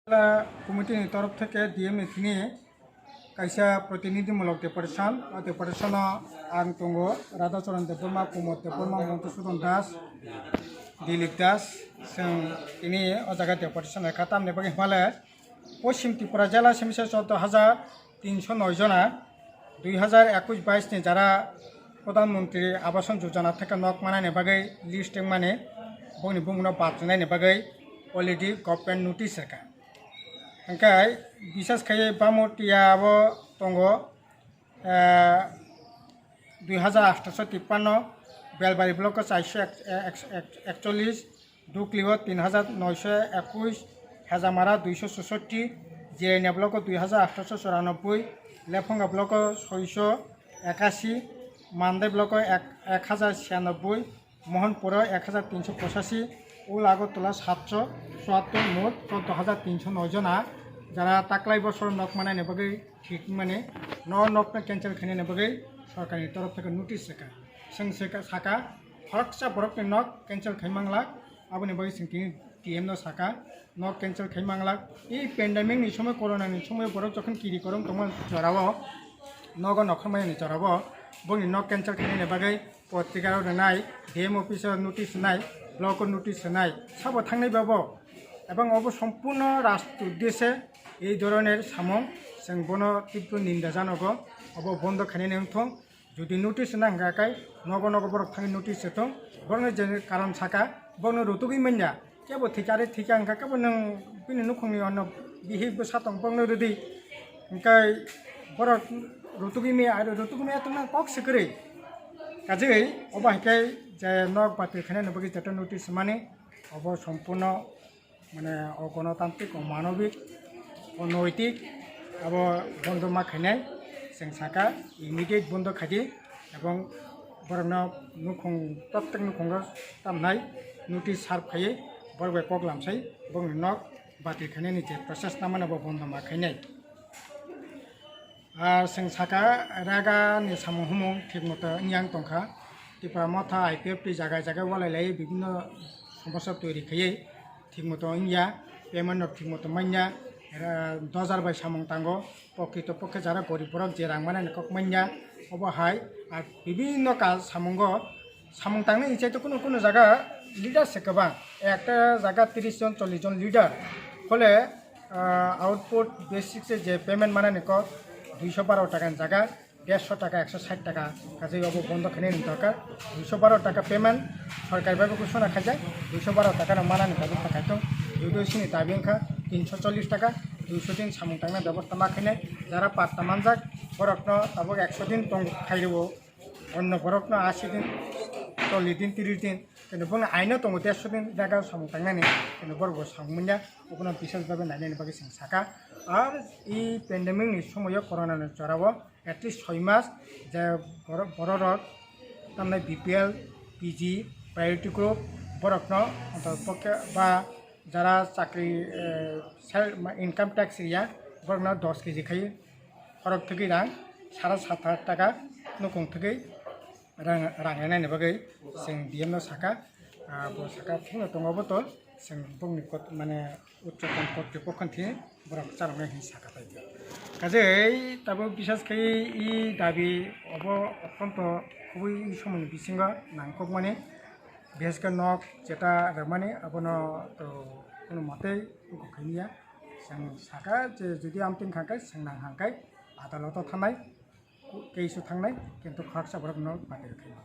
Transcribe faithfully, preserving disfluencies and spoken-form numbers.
Jela committee ni torof theke D M ni thini kaisa protinidhimulok deputation, o deputation o ang tongo Radhacharan Debbarma, Pramod Debbarma, Madhusudan Das, Dilip Das, chwng tini o jaga deputation hai kha, tamni bagwi hwnba le Poschim Tripura jela simi se chordo hajar tinso noi jona, dui hajar ekush bais ni jara Pradhan Mantri Abasan Yojana theke nok manani bagwi list wngmani, bongni bumungno bachinaini bagwi already government notice rwkha. Hwnkhe bisas khaiwi Bamutiya o tongo, eh, dui hajar aatso tippanno, Belbari block o chairso ekchollis, Dukli o tin hajar noisho ekush, Hejamara duisho susotti, Jirania block o dui hajar aatso churanobboi, Lephonga block o soisho ekashi, Mandai block o ek, ek hajar chiyanobboi, Mohanpur o ek hajar tinso pochashi, Old Agartala satso chuattor, mot chordo hajar tinso noi jona, jara taklai bosor nok manani bagwi thik mani, no nokno cancel khainani bagwi sorkarni torof theke notice rwkha. Chwng se ka, saka, khoroksa borokni nok cancel khai manglak, aboni bagwi chwng tini D M no saka, nok cancel khai manglak. I pandemic ni somoi, corona ni somoi borok jokhon kiri korom tongma jorao, nogo nokhormani jorao, bongni nok cancel khainani bagwi potrika rok rwnai, D M office o notice rwnai, block o notice rwnai, sabo thangnai babo. Ebong obo sompurno rashtra uddeshe ei dhoroner samung, chwng bono tibro ninda janogo, obo bondo khainani wngthong. Jodi notice rwna hwnkha khe nogo nogo borok thangwi notice rwthung, borokno je karon saka, borokno rutugwi manya, kebo thikya re thikya hwnkha kebo nwng bini nukhungni ono bihik bwsa tong borokno rwdi, hwnkhe borok rutugwi maya, aro rutugwi maya tongna kok se kwrwi. Kajagwi obo hai khe je nok batir khainani bagwi joto notice rwmani, obo sompurno mane o gonotantrik, o manobik, o noitik, abo bondo ma khainai, chwng saka immediate bondo khaidi, ebong borokno nukhung, prottek nukhugo tamnai notice serve khaiwi borok bai kok lamsai, borokni nok batir khainani je process tangmani abo bondo ma khainai. Ar chwng saka, raga ni samung humung thik moto wngya wng tongkha. Tipra motha I P F T jaga jaga walai lai bibinno somosa toiri khaiwi thik moto wngya, payment rok thik moto manya, dos hajar bai samung tango, pokrito pokhe jara gorib borok je rang manani kok manya, obo hai ar bibinno kal samungo. Samung tangnai ni chaito kunu kunu jaga leader se kwbang, ekta jaga tris jon chollish jon leader, phole, ah, output basis se je payment manani kok duiso baro taka ni jaga derso taka, ekso sait taka kajai obo bondo khainani dorkar. Duiso baro taka payment sorkar bai bo kusuna khaijak, duiso baro taka no manani tabuk ta kaitung. Jodi sini dabi wngkha tinso chollish taka, duiso din samung tangna bebosta ma khainai, jara patta manjak borokno tabuk ekso din tong khairwo. Onno borokno ashi din, chollish din, tris din, kintu bono aino tongo derso din jaga samung tangnani, kintu borok bo samung manya, obono bisas bhabe nainani bagwi chwng saka. Ar i pandemic ni somoyo corona ni jorao at least soi mas je borok, borok rok tamni B P L, P G, priority group borokno ontotopokhe ba jara chakri, eh, sel-, ma-, income tax riya, borokno dos K G khai khorok thwgwi rang sara sat hajar taka nukhung thwgwi rang, rang rwnaini bagwi chwng D M no saka, ah, bo saka phano tongo botol, chwng bongni kot-, mane, uchchaton kortripokho ni thwi borok charoknai hinwi saka paikha. Kajei tabuk bisas khai i dabi obo ottonto khubui i somoni bisingo nangkukmani. Bihaske nok jeta rwmani abono to kunu motei bukhuk khaimya. Chwng saka je jodi amtwing kha khe chwng nang hang khe adaloto thangnai, case o thangnai, kintu khoroksa borok nok batir khaimya.